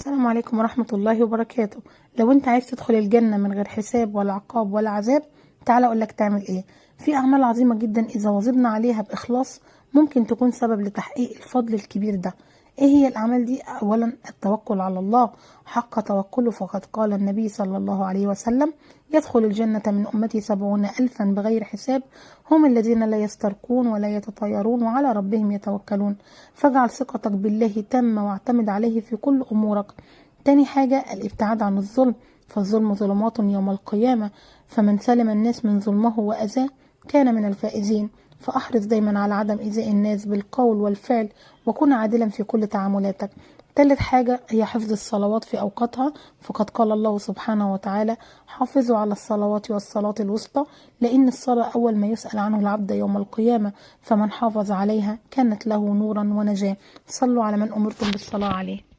السلام عليكم ورحمة الله وبركاته. لو انت عايز تدخل الجنة من غير حساب ولا عقاب ولا عذاب، تعال اقولك تعمل ايه. في اعمال عظيمة جدا اذا واظبنا عليها باخلاص ممكن تكون سبب لتحقيق الفضل الكبير ده. ايه هي الاعمال دي؟ اولا التوكل على الله حق توكله، فقد قال النبي صلى الله عليه وسلم: يدخل الجنة من امتي 70,000 بغير حساب، هم الذين لا يسترقون ولا يتطيرون وعلى ربهم يتوكلون. فاجعل ثقتك بالله تامة واعتمد عليه في كل امورك. تاني حاجة الابتعاد عن الظلم، فالظلم ظلمات يوم القيامة، فمن سلم الناس من ظلمه وأذاه كان من الفائزين. فأحرص دايما على عدم إيذاء الناس بالقول والفعل، وكن عادلا في كل تعاملاتك. تالت حاجة هي حفظ الصلوات في أوقاتها، فقد قال الله سبحانه وتعالى: حافظوا على الصلوات والصلاة الوسطى، لأن الصلاة أول ما يسأل عنه العبد يوم القيامة، فمن حافظ عليها كانت له نورا ونجاة. صلوا على من أمرتم بالصلاة عليه.